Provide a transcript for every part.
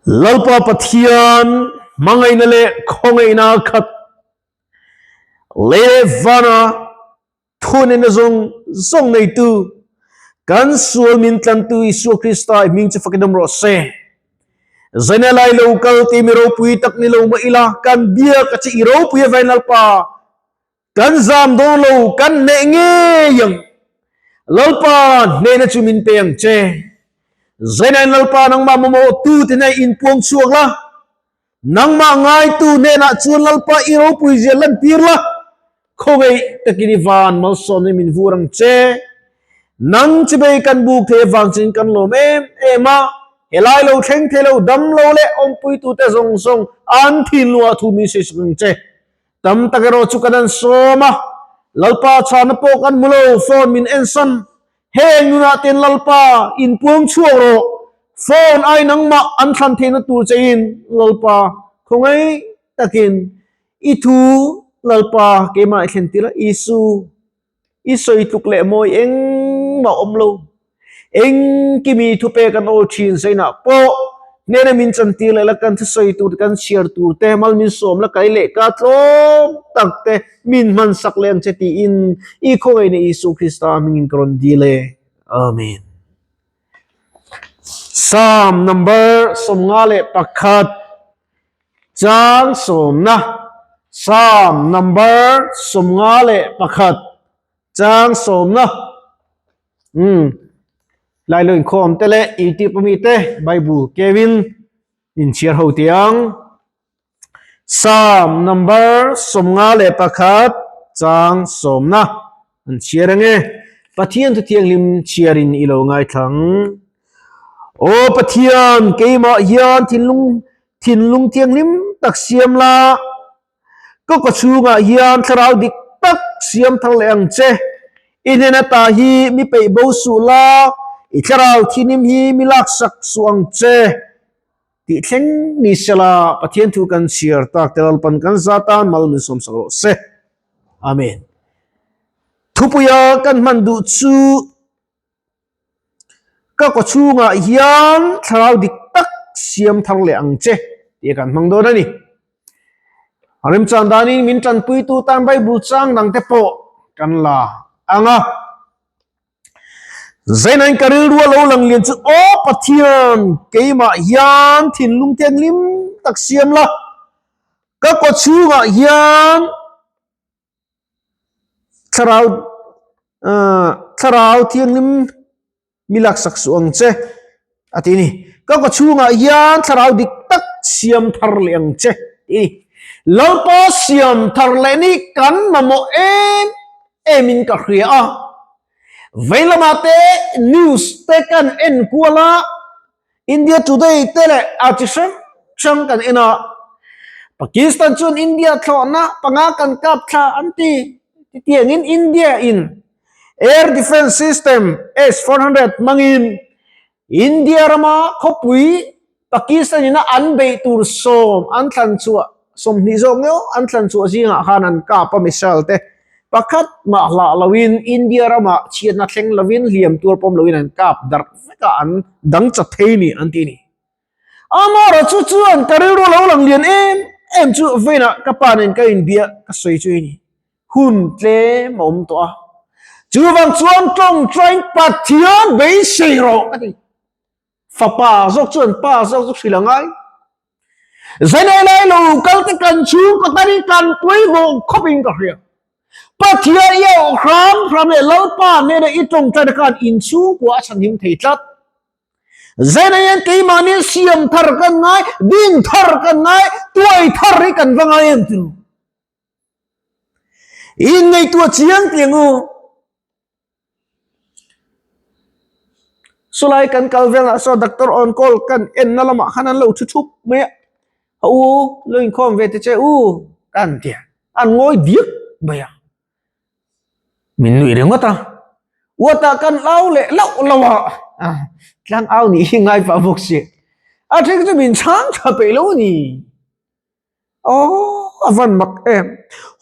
Lalpa Pathian hmangaihna leh khawngaihna khat lei leh vana Thunena zawng zawng neitu, kan sual min tlantu Isua Krista i hming chu fakin awm rawh se. Zaina lai lo kal ti mi ropui tak ni lo mah ila, kan biak a che i ropui a vain Lalpa, kan zam dawn lo, kan hneh ngei ang. Lalpa hnehna chu min pe ang che. Zainain Lalpa nangmah mamawh tu te hneh inpuang chhuak la, Nangmah ngaitu hnenah chuan Lalpa i ropui zia lantir la, khawngaih takin i van malsawmna min vur ang che. Nang chibei kan buk thei avang chuan kan lawm em em a, helai lo thleng thei lo, dam lo leh awmpuitute zawng zawng an thinlungah thu min sawi sak ang che. Tam tak erawh chu kan an sawm a, Lalpa chhana pawh kan hmu lo, phone min ensan Heng nunah ten Lalpa inpuang chhuak rawh, phone ai nangmah an thlan theihna tur che in Lalpa khawngaih takin i thu Lalpa keimah i thlen tir a, Isu i sawi tluk leh mawi engmah awm lo, engkimi thupek an awl thin zainah pawh Hnena min chantir leh la kan thusawi tur te kan chhiar tur te mal min sawm la kai leh ka tlawm tak te min hman sak leh ang che tiin i khawngaihna Isu Krista hmingin ka rawn dil e. Amen. Psalm number 51 chang sawmna Psalm number 51 chang sawmna Umm Lailo inkhawm te leh YouTube ami te Bible kevin inchhiar ho tiang Psalm number 51 chang sawmna an chhiar ange Pathian thu thianghlim chhiarin i lo ngaithlang Aw Pathian keimah hian thinlung thinlung thianghlim tak siam la Ka kaw chhungah hian thlarau dik tak siam thar leh ang che. I hnen ata hi mi peih bo suh la, i thlarau thinim hi mi laksak suh ang che tih thleng ni sela Pathian thu kan chhiar tak te Lalpan kan za tan mal min sawmsak rawh se. Amen. Thupuia kan hman duh chu Ka kaw chhungah hian thlarau dik tak siam thar leh ang che tih kan hmang dawn a ni. A remchan danin min tanpuitu tan Bible chang dang te pawh kan la ang a. Zainain ka rilru a lo lang lian chu aw Pathian keimah hian thinlung thianghlim tak siam la, ka kaw chhungah hian Thlarau thlarau thianghlim mi laksak suh ang che a ti a ni. Ka kaw chhungah hian thlarau dik tak siam thar leh ang che ti a ni. Lalpa siam thar leh ni kan mamawh em em in ka hria a. Vei lamah te news te kan en kual a, India Today te leh a chi hrang hrang kan en a, Pakistan chuan India thlawhna panga kan kap thla an ti. Titiangin India in Air Defence System S-400 hmangin India rama khawpui Pakistan ina an beih tur sawm an thlan chhuah 20 zawk ngeuh an thlan chhuah zingah khan an kap a missile te Pakhat mah hlah loin India ramah chhiatna thleng lovin hliam tuar pawm loin an kap darh vek a, an dang chat thei ni an ti a ni. Amaherawh chu chuan ka rilru lo lang lian em em chu vawiinah ka pa nen ka inbia ka sawi chu i ni. Hun tlem a awm tawh a, chuvang chuan tawngtaing Pathian beisei rawh ka ti. Fapa zawk chuan pa zawk chu hrilh a ngai. Zainei lai lo kal te kan chhungkaw tan in kan pawimawh khawp in ka hria. Pathian i auh hram hram leh Lalpa hnena i tawngtai te khan in chhungkua a chhanhim thei tlat. Zainei hian keimahni siam thar kan ngai, din thar kan ngai, tuai thar hi kan va ngai em tilo. Inngaihtuah chiang tiang u. Sawlai kan kal velah saw doctor on call kan en na lamah khan an lo thu thup mai a, a u lo inkhawm ve te che u ka han ti a, an ngawi diak mai a, min nuih ringawt a, uatah kan au leh lauh lauh a, tlang au nih hi ngai pah bawk si, a then chu min chhang tha peih lo a ni. Aww a van mak em.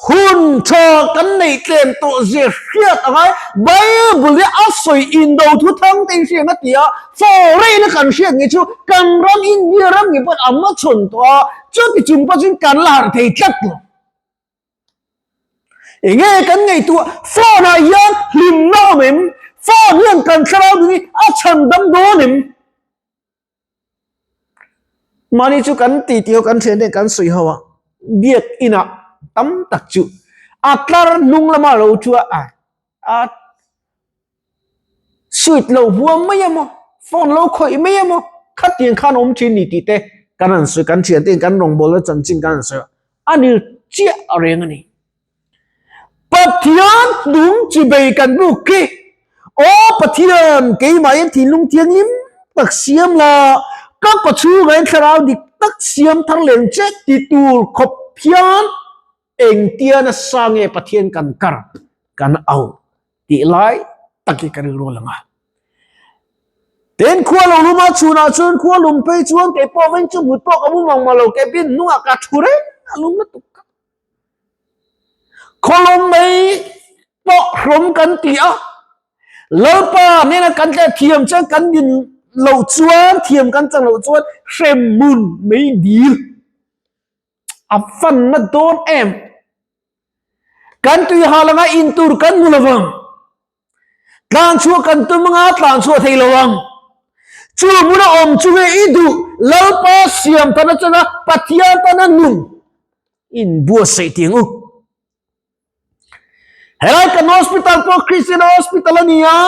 Hun tha kan neih tlem tawh zia hriat a ngai. Bible hi a sawi indo thu thang te in hriat a ti a, foreign a kan hriat ngei chu kan ram India ram. ram ngei pawhin a hmachhawn tawh a, chuti chung pawh chuan kan la harh thei tlat lo. Enge kan ngaihtuah phone ah hian hlimna awm em? Phone hian kan thlarau dun hi a chhan dam dawn em? Mahni chu kan ti tih ho kan thian te kan sawi ho a, biak inah tam tak chu a tlar hnung lama lo thu a, a suit lo hmuam mai emaw phone lo khawih mai emaw khatiang khan awm thin ni tih te kan han sawi kan thian te kan rawngbawlna chanchin kan han sawi a a ni chiah a reng a ni. Pathian hnung chi bei kan buk khi aw Pathian keimah hian thinlung thianghlim tak siam la ka kawchhungah hian thlarau dik tak siam thar leng che ti tur khawp hian Engtia nasa nge Pathian kan kar kan au tih lai tak hi ka rilru a lang a. Tin khua lo lum a chhunah chuan khua lum phei chuan kei pawh veng chu mut pawh ka mu mang mah lo kei pin hnungah ka thu reng a lum lutuk ka. Khaw lum mai pawh hrawm kan ti a, Lalpa hnena kan tleh thiam chuan kan din loh chuan thiam kan chang loh chuan hremhmun mai dil. A fanna dawn em? Kan tui hal anga in tur kan hmu lovang. Tlan chhuah kan tum anga tlan chhuah thei lovang. Chu hmuna awm chu nge i duh Lalpa siam tan atanga Pathian tana nun in buatsaih tih ang u. Helai kan hospital pawh Christian hospital a ni a.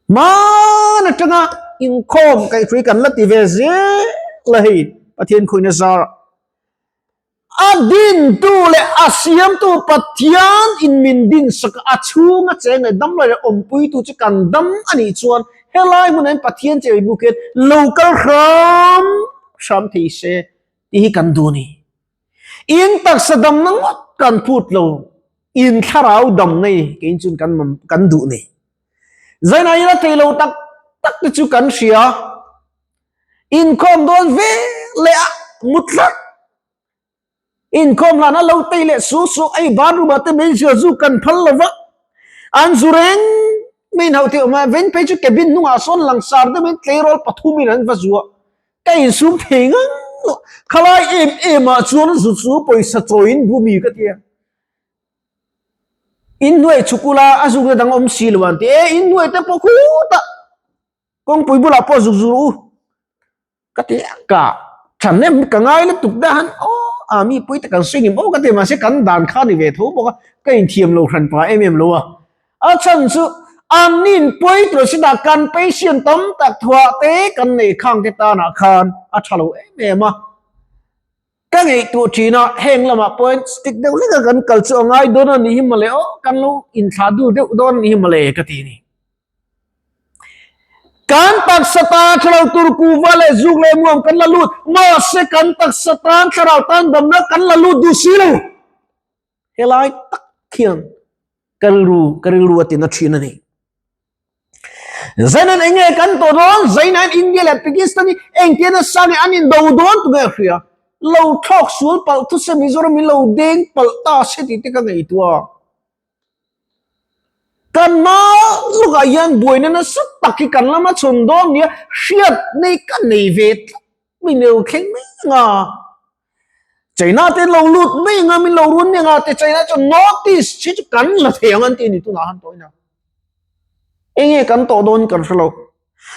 Hmaan atanga inkhawm kaihhrui kan la ti ve zel a hei Pathian khuina zar a dintu leh a siamtu Pathian in min din sak a chhunga cheng leh dam leh awmpuitu chu kan dam a nih chuan helai hmunah hian Pathian che buk hian lo kal hram hram thei se tih hi kan duh a ni. In taksa damna ngawt kan phut lo, in thlarau damna hi kei chuan kan mam kan duh ni. Zainah ila thei lo tak tak te chu kan hria. Inkhawm dawn ve leh a mut tlat. Inkhawm hlan a lo tei leh su su ei bathroom ah te hmeichhia zu kan phal lo va. An zu reng mai in hauh theih awm a, veng phei chu cabin hnungah sawn langsar deuhin tleirawl pathumin an va zu a. Ka insum thei ngang lo. Khalai em em ah chuan zu chu pawisa chawiin bumi ka ti a. In hnuai chhuk ula a zukna dang awm si lo an ti e, in hnuai te pawh khutah kawngpui bulah pawh zuk zuk u ka ti a, ka than em ka ngai lutuk dah han aw a mi pui te kan sawi ngim aw ka ti mahse kan dan kha ni ve tho bawk a, ka inthiam lo hran pah em em lo a. A chhan chu an nin pawi tur si dah kan patient tam tak thuah te kan nei khang te tanah khan a tha lo em em a. Ka ngaihtuah thin a, heng lamah pawhin stick deuh lek a kan kal chu a ngai dawn a nih hi mawle aw, kan lo inthlah dul deuh dawn a nih hi mawle ka ti a ni. Kan taksa tan thlarau tur kuhva leh zuk leh muam kan la lut, mahse kan taksa tan thlarau tan damna kan la lut duh si lo. Helai tak hian ka rilru ka rilru a tina thin a ni. Zainan enge kan tawh dawn? Zainan India leh Pakistan hi engtian nasa nge an indo dawn tu nge hria? Lo thlawk sual palh thu se Mizoram in lo deng palh ta se tih te ka ngaihtuah. Kan hma lukah hian buaina nasa tak hi kan lama chhawn dawn nia hriat nei ka nei ve tlat mai nilo thleng mai anga. China te lo lut mai anga min lo run mai anga te China chuan notice hi chu kan la thei ang an ti a ni tunah han tawhin a. Enge kan tawh dawn kan hre lo.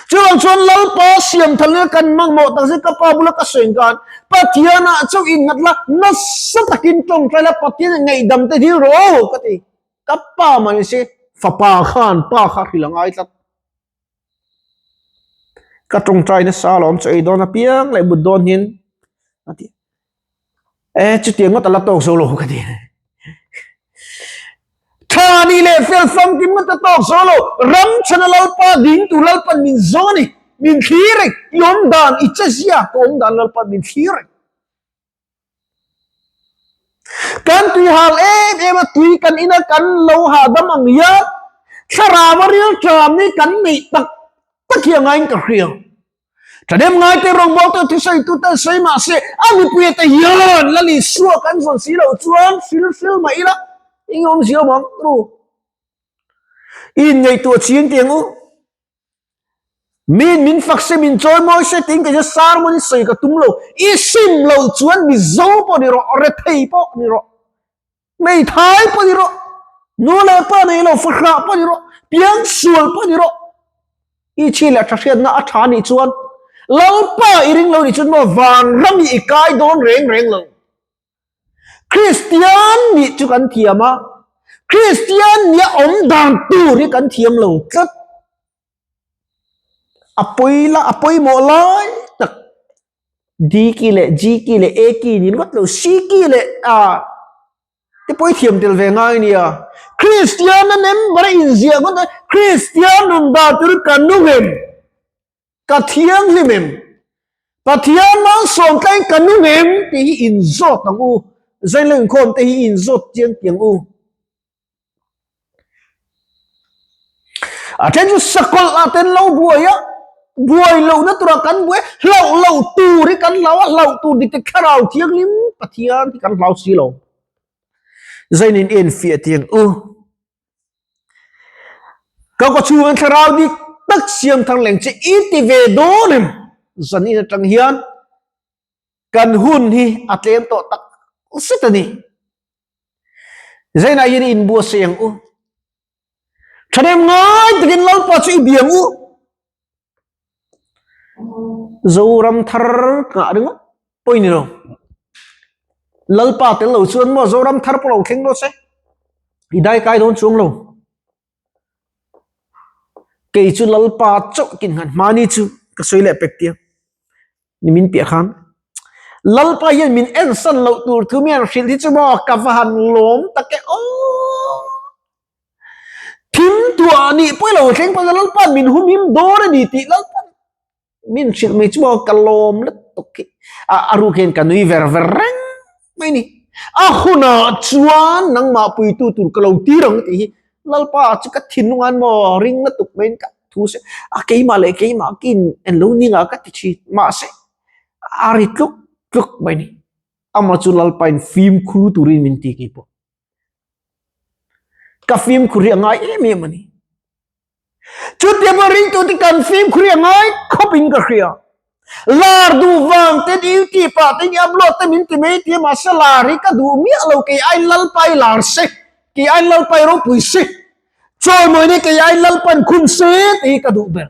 Chuvang chuan Lalpa siam thalna kan hmangmawh tak zet ka pa bula ka sawi khan Pathianah chauh innghat la nasa takin tawngtai la Pathian ngaihdam te dil rawh aw ka ti. Ka pa mah ni se fapa khan pa kha hrilh a ngai tlat. Ka tawngtai nasa alawm chaw ei dawn apiang leh mut dawn hian a ti e chutiang ngawt a la tawk zo lo ka ti tha ni leh fel famkim ngawt a tawk zo lo ram chhana lalpa ding tur lalpan min zawng a ni min thlir reng i awm dan i che zia ka awm dan lalpan min thlir reng. Kan tui hal em em a, tui kan ina kan lo hahdam ang hian thlarau a ril ṭam hi kan neih tak tak hi a ngaiin ka hria. Ṭhahnem ngaite rawngbawltu thusawitu ten sawi mah se a mipui te hian Lal Isua kan zawn si loh chuan hril hril mah ila eng awmzia awm ang ru. I inngaihtuah chiang teh ang u. Min min fak se min chawi mawi se tiin kei chu sermon sawi ka tum lo. I sim lo chuan Mizo pawh ni rawh, rethei pawh ni rawh, hmeithai pawh ni rawh, nu leh pa nei lo fahrah pawh ni rawh, piangsual pawh ni rawh. I chi leh tha hriatna a tha nih chuan Lalpa i ring lo nih chuan maw vanram i kai dawn reng reng lo. Kristian nih chu kan thiam a, Kristian nia awm dan tur hi kan thiam lo tlat. A pawi la, a pawimawh lai tak D ki leh G ki leh A ki ni ngawt lo, C ki leh a te pawh i thiam tel ve ngai nia. Kristian a member a inziah ngawt a, Kristian nun dan tur ka nung em? Ka thianghlim em? Pathian malsawm tlaiin ka nung em? Tih hi inzawt ang u. Zainla inkhawm te hi inzawt chiang tiang u. A then chu sakawlh ah ten lo buai a, buai lohna turah kan buai a, hlauh loh tur hi kan hlau a, hlauh tur dik te thlarau thianghlim Pathian hi kan hlau si lo. Zainin enfiah tiang u. Ka kaw chhungin thlarau dik tak siam thar leng che i ti ve dawn em? Zanin atang hian kan hun hi a tlem tawh tak zet a ni. Zainah hian i inbuatsaih ang u. Thahnem ngai takin Lalpa chu i bia ang u. Zoram thar nghah ringawt pawh i ni lo. Lalpa tel lo chuan maw Zoram thar pawh lo thleng dawn se i dai kai dawn chuang lo. Kei chu Lalpa chauh kin nghan hmani chu ka sawi leh pek tia ni min piah khan. Lalpa hian min ensan loh tur thu mi han hrilh hi chu maw ka va han lawm tak e aw. Thim tuah nih pawh i lo thleng pawh Lalpa'n min humhim dawn a ni tih Lalpa'n min hrilh mai chu maw ka lawm lutuk hi. A a ruk hian ka nui ver ver reng mai ni. A hunah chuan nangmah puitu tur ka lo tir ang tih hi Lalpa chu ka thinlunga'n maw ring lutuk maiin ka thu se a keimah leh keimah kin en lo ni ngah ka ti thin mahse a ri tluk tluk mai ni. Amah chu Lalpain fimkhur turin min ti ngei pawh. Ka fimkhur hi a ngai em em a ni. Chutia pawh ringtute kan fimkhur hi a ngai khawpin ka hria. Lar duh vang ten YouTube ah te i upload te min ti mai tia mahse lar hi ka duh miah lo kei ai Lalpa i lar se, kei ai Lalpa i ropui se, chawimawina kei ai Lalpan khum se tih hi ka duh ber.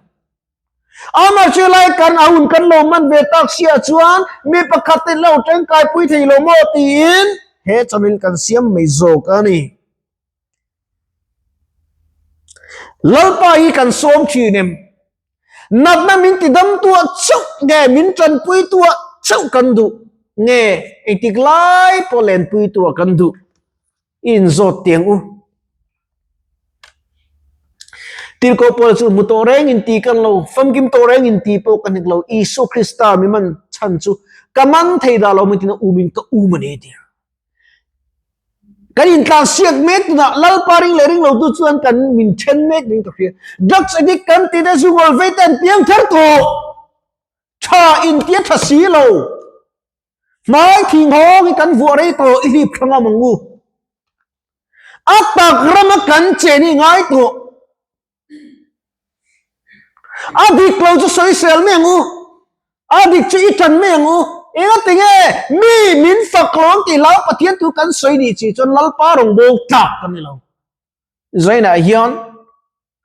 Amah chu lai kan a hun kan lo man ve tak sia chuan mi pakhat te lo tangkai pui thei lo maw tiin he channel kan siam mai zawk a ni. Lalpa hi kan sawm thin em? Natna min ti dam tuah chauh nge min tanpui tuah chauh kan duh nge engtik lai pawh lenpui tuah kan duh? I inzawt tiang u. Tirhkoh Paul chu hmu tawh reng in ti kan lo, famkim tawh reng in ti pawh ka hnek lo, Isua Krista mi man chhan chu ka man thei dah lo mai tiin a um in ka um a ni tia. Kan intlansiak mek tunah Lalpa ring leh ring lo tu chuan kan min then mek niin ka hria. Drugs addict kan ti te chu ngawl vei te an piang thar tawh. Tha intia tha si lo. Hmai thing hawng hi kan vuah rei tawh i hlip thla ngam ang u. A tak rama kan chen hi ngai tawh. A dik lo chu sawisel mai ang u. A dik chu i tan mai ang u. Engati nge mi min fak lo ang tih hlau Pathian thu kan sawi nih chi chuan Lalpa rawngbâwl tlak kan ni lo. Zainah hian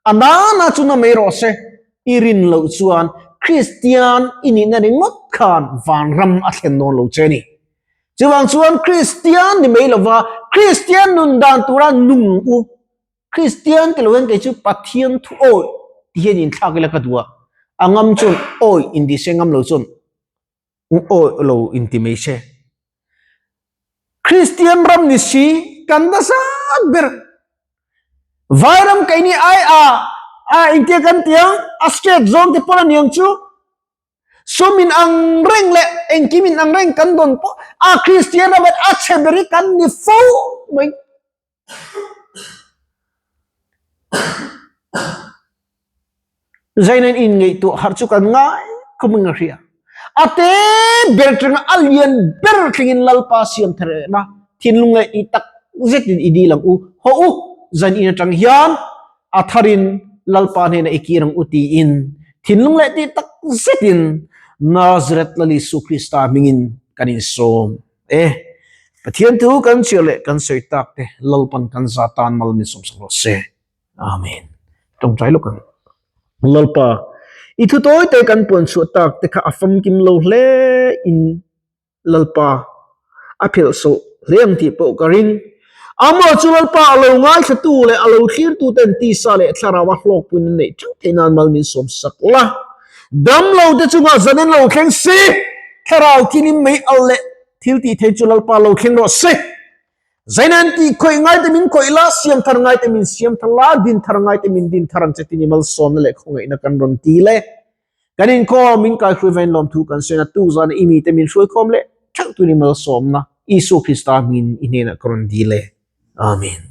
a nana chu na mai rawh se, i rin loh chuan Kristian i nihna ringawt khan vanram a thlen dawn lo che a ni. Chuvang chuan Kristian ni mai lova Kristian nun dan tura nung u, Kristian ti lo hian kei chu Pathian thu awih ti hian inthlak ila ka duh a, a ngam chuan awih inti se ngam lo chuan awih lo inti mai se. Kristian ram ni si kan la zat ber. Vairam keini ai a a engtia kan ti ang a state zawng te pawh a niang chu sum in ang reng leh engkim in ang reng kan dawn pawh a Kristian ram a chhe ber hi kan ni fo mai. Zainain inngaihtuah harh chu kan ngai khawp in ka hria. A te ber tanga a lian ber thlengin Lalpa siam thar rehna thinlung leh i tak zetin i dil ang u. Haw u, zan in atang hian a tharin Lalpa hnenah i kir ang u tiin. Thinlung leh tih tak zetin Nazareth Lal Isu Krista hmingin kan insawm e. Pathian thu kan chhiar leh kan sawi tak te Lalpan kan za tan mal min sawmsak rawh se. Amen. Tawngtai lawk ang. Lalpa, i thu tawi te kan puan chhuah tak te kha a famkim lo hle in Lalpa a phelh sawh hle ang tih pawh ka ring. Amaw chu Lalpa a lo ngaithlatu leh a lo thlirtu ten tisa leh thlarau a hlawkpuiin an neih theuh theih nan mal min sawm sak la. Dam lo te chungah zan an lo thleng si, thlarau thinim mei al leh thil tih thei chu Lalpa lo thleng rawh se. Zaina an tih khawih ngai te min khawih la, siam thar ngai te min siam thar la, din thar ngai te min din thar ang che tini malsawmna leh khawngaihna kan rawn ti le. Kan inkhawm min kaihruai vain lawmthu kan sawi a, tukzana i mite min hruaikhawm leh theuh turin malsawmna Isua Krista hmingin i hnenah ka rawn dil e. Amen.